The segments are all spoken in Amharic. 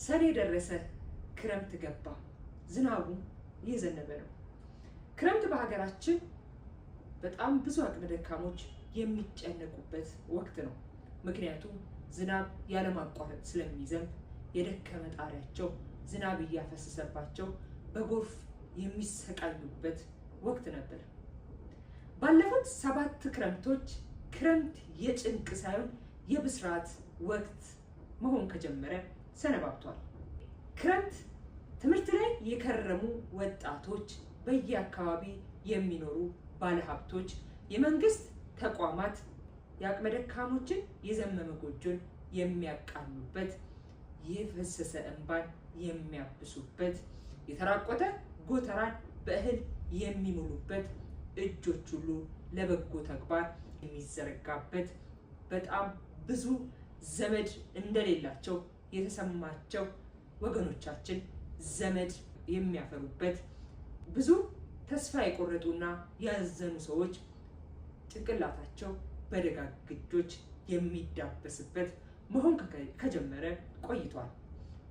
ሰኔ ደረሰ፣ ክረምት ገባ፣ ዝናቡ እየዘነበ ነው። ክረምት በሀገራችን በጣም ብዙ አቅመ ደካሞች የሚጨነቁበት ወቅት ነው። ምክንያቱም ዝናብ ያለማቋረጥ ስለሚዘንብ የደከመ ጣሪያቸው ዝናብ እያፈሰሰባቸው በጎርፍ የሚሰቃዩበት ወቅት ነበር። ባለፉት 7 ክረምቶች ክረምት የጭንቅ ሳይሆን የብስራት ወቅት መሆን ከጀመረ ሰነባብቷል። ክረምት ትምህርት ላይ የከረሙ ወጣቶች፣ በየአካባቢ የሚኖሩ ባለሀብቶች፣ የመንግስት ተቋማት የአቅመ ደካሞችን የዘመመ ጎጆን የሚያቃኑበት፣ የፈሰሰ እንባን የሚያብሱበት፣ የተራቆተ ጎተራን በእህል የሚሞሉበት፣ እጆች ሁሉ ለበጎ ተግባር የሚዘረጋበት፣ በጣም ብዙ ዘመድ እንደሌላቸው የተሰማቸው ወገኖቻችን ዘመድ የሚያፈሩበት፣ ብዙ ተስፋ የቆረጡና ያዘኑ ሰዎች ጭንቅላታቸው በደጋግ እጆች የሚዳበስበት መሆን ከጀመረ ቆይቷል።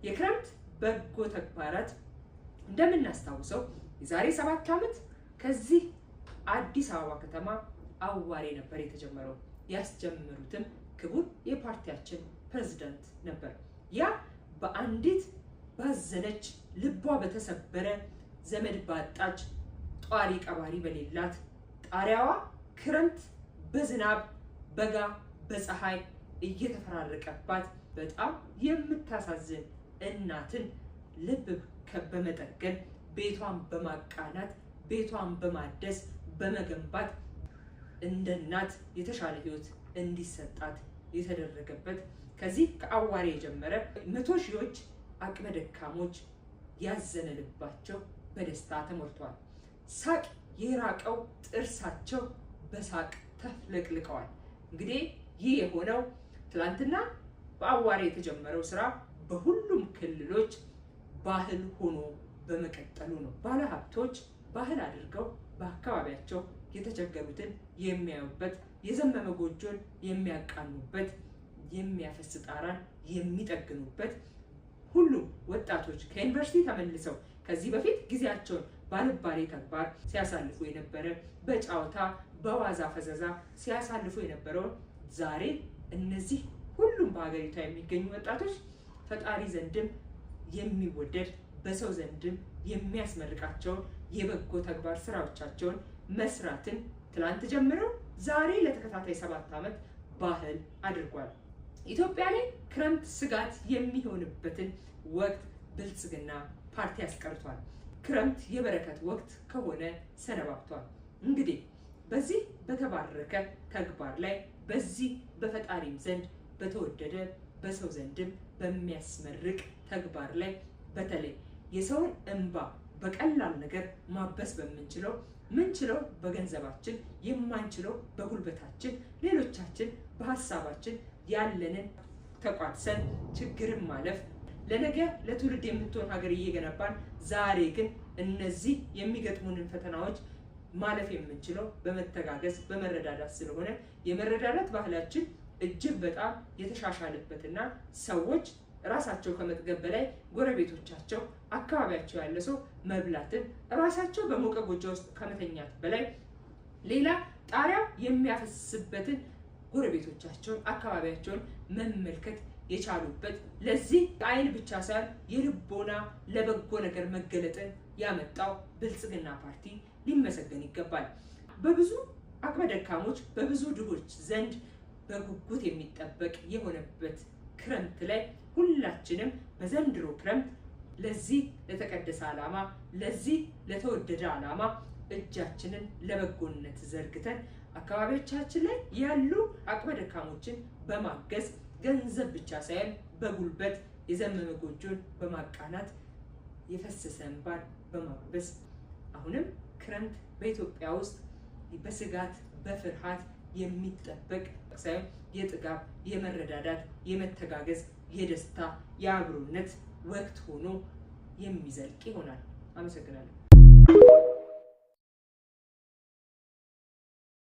የክረምት በጎ ተግባራት እንደምናስታውሰው የዛሬ 7 ዓመት ከዚህ አዲስ አበባ ከተማ አዋሬ ነበር የተጀመረው። ያስጀመሩትም ክቡር የፓርቲያችን ፕሬዝዳንት ነበር። ያ በአንዲት ባዘነች፣ ልቧ በተሰበረ፣ ዘመድ ባጣች፣ ጧሪ ቀባሪ በሌላት ጣሪያዋ ክረምት በዝናብ በጋ በፀሐይ እየተፈራረቀባት በጣም የምታሳዝን እናትን ልብ በመጠገን ቤቷን በማቃናት ቤቷን በማደስ በመገንባት እንደ እናት የተሻለ ህይወት እንዲሰጣት የተደረገበት ከዚህ ከአዋሬ የጀመረ 100 ሺዎች አቅመ ደካሞች ያዘነ ልባቸው በደስታ ተሞልቷል። ሳቅ የራቀው ጥርሳቸው በሳቅ ተፍለቅልቀዋል። እንግዲህ ይህ የሆነው ትላንትና በአዋሬ የተጀመረው ስራ በሁሉም ክልሎች ባህል ሆኖ በመቀጠሉ ነው። ባለሀብቶች ባህል አድርገው በአካባቢያቸው የተቸገሩትን የሚያዩበት፣ የዘመመ ጎጆን የሚያቃኑበት፣ የሚያፈስ ጣራን የሚጠግኑበት፣ ሁሉም ወጣቶች ከዩኒቨርሲቲ ተመልሰው ከዚህ በፊት ጊዜያቸውን ባልባሌ ተግባር ሲያሳልፉ የነበረ፣ በጫወታ በዋዛ ፈዘዛ ሲያሳልፉ የነበረውን ዛሬ እነዚህ ሁሉም በሀገሪቷ የሚገኙ ወጣቶች ፈጣሪ ዘንድም የሚወደድ በሰው ዘንድም የሚያስመርቃቸውን የበጎ ተግባር ስራዎቻቸውን መስራትን ትላንት ጀምረው ዛሬ ለተከታታይ 7 ዓመት ባህል አድርጓል። ኢትዮጵያ ላይ ክረምት ስጋት የሚሆንበትን ወቅት ብልጽግና ፓርቲ አስቀርቷል። ክረምት የበረከት ወቅት ከሆነ ሰነባብቷል። እንግዲህ በዚህ በተባረከ ተግባር ላይ በዚህ በፈጣሪም ዘንድ በተወደደ በሰው ዘንድም በሚያስመርቅ ተግባር ላይ በተለይ የሰውን እንባ በቀላል ነገር ማበስ በምንችለው ምንችለው በገንዘባችን የማንችለው በጉልበታችን ሌሎቻችን በሐሳባችን ያለንን ተቋድሰን ችግርን ማለፍ ለነገ ለትውልድ የምትሆን ሀገር እየገነባን ዛሬ ግን እነዚህ የሚገጥሙንን ፈተናዎች ማለፍ የምንችለው በመተጋገዝ በመረዳዳት ስለሆነ የመረዳዳት ባህላችን እጅግ በጣም የተሻሻለበትና ሰዎች ራሳቸው ከመጥገብ በላይ ጎረቤቶቻቸው አካባቢያቸው ያለ ሰው መብላትን ራሳቸው በሞቀ ጎጆ ውስጥ ከመተኛት በላይ ሌላ ጣሪያ የሚያፈስበትን ጎረቤቶቻቸውን አካባቢያቸውን መመልከት የቻሉበት ለዚህ አይን ብቻ ሳይሆን የልቦና ለበጎ ነገር መገለጥን ያመጣው ብልጽግና ፓርቲ ሊመሰገን ይገባል። በብዙ አቅመ ደካሞች በብዙ ድሆች ዘንድ በጉጉት የሚጠበቅ የሆነበት ክረምት ላይ ሁላችንም በዘንድሮ ክረምት ለዚህ ለተቀደሰ ዓላማ ለዚህ ለተወደደ ዓላማ እጃችንን ለበጎነት ዘርግተን አካባቢዎቻችን ላይ ያሉ አቅመ ደካሞችን በማገዝ ገንዘብ ብቻ ሳይሆን በጉልበት የዘመመ ጎጆን በማቃናት የፈሰሰ እንባን በማበስ አሁንም ክረምት በኢትዮጵያ ውስጥ በስጋት በፍርሃት የሚጠበቅ ሳይሆን የጥጋብ የመረዳዳት የመተጋገዝ የደስታ የአብሮነት ወቅት ሆኖ የሚዘልቅ ይሆናል። አመሰግናለሁ።